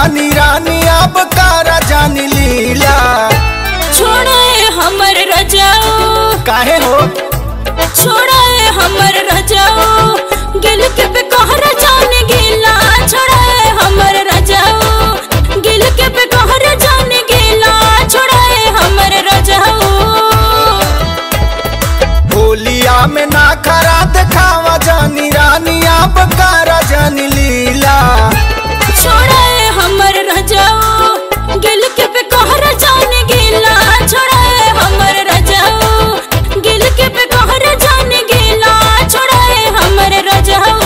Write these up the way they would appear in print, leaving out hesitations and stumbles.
जानी रानी अब कारा जानी लीला। छोड़े हमर रजाओ काहे हो, छोड़े हमर रजाओ गिल के पे कहर जान गिला। छोड़े हमर रजाओ गिल के पे कहर जान गिला। छोड़े हमर रजाओ। होलिया में ना खरा दिखावा जानी रानी अब कारा जानी लीला। छोड़े हमर रजाओ गिल के पे कहर जान गिला। छोड़े हमर रजाओ गिल के पे कहर जान गिला। छोड़े हमर रजाओ।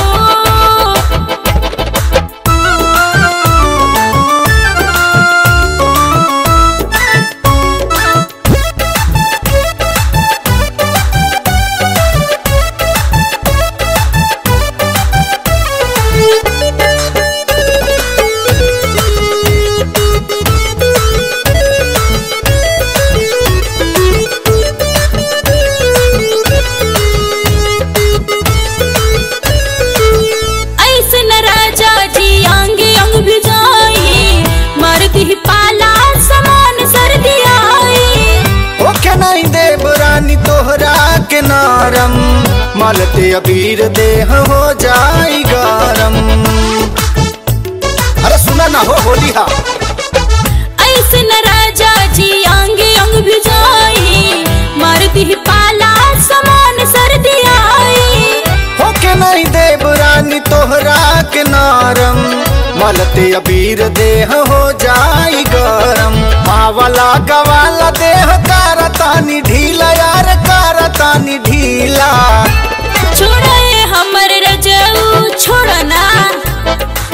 तोहरा के नारम मलते अबीर देह हो जाई गरम। अरे सुना ना हो होली हा। ऐसे न राजा जी अंग अंग भिजाई मारती ही पाला समान सर्दी आई। होके नहीं देव रानी तोहरा के नारम मलते अबीर देह हो जाई गरम। मावला गवाला देह कारतानी ढीला यार कारतानी ढीला। छोड़े हमर रजाऊ छोड़ना,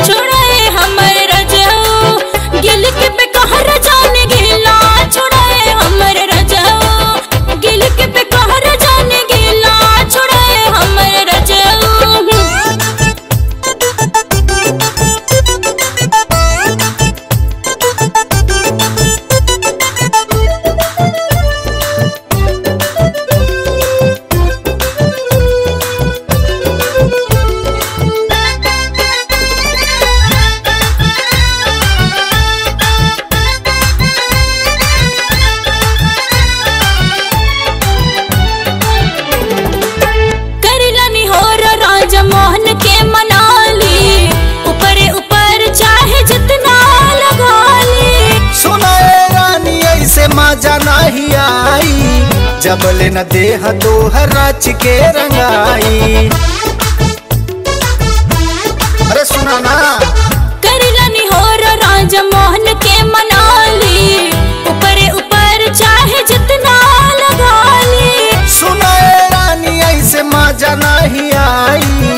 छोड़े हमर रजाऊ गिल के पे कहर जान गिला। छोड़े हमर रजाऊ गिल के पे कहर जान गिला। छोड़े हमर रजाऊ। मोहन के मनाली ऊपर ऊपर चाहे जितना लगा ली। सुना रानी ऐसे मजा नहीं आई जब ले न देह तोहर रच के रंगाई। अरे सुना ना। करलनी हो राजा मोहन के मनाली ऊपर ऊपर चाहे जितना लगा ली। सुना रानी ऐसे मजा नहीं आई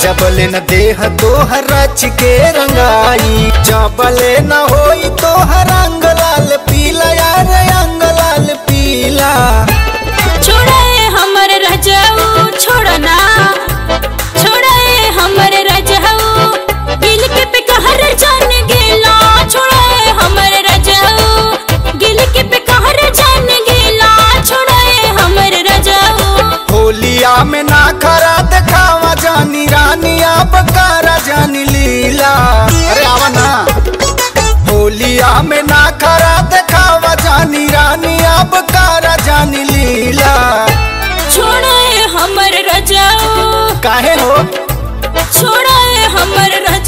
जबले न देह तोहर रच के रंगाई। जबले न होई तोहर रंग लाल पीला यार रंग लाल पीला। छोड़े हमर रजाऊ छोड़ना, छोड़े हमर रजाऊ गिल के पे कहर जान गिला। छोड़े हमर रजाऊ गिल के पे कहर जान गिला। छोड़े हमर रजाऊ। होलिया में ना खरा दिखावा जानी रानी अब कारा जानी लीला। अरे आवा ना। होलिया में ना खरा दिखावा जानी रानी अब कारा जानी लीला। छोड़े हमर रजाऊ काहे हो, छोड़े हमर रजाऊ।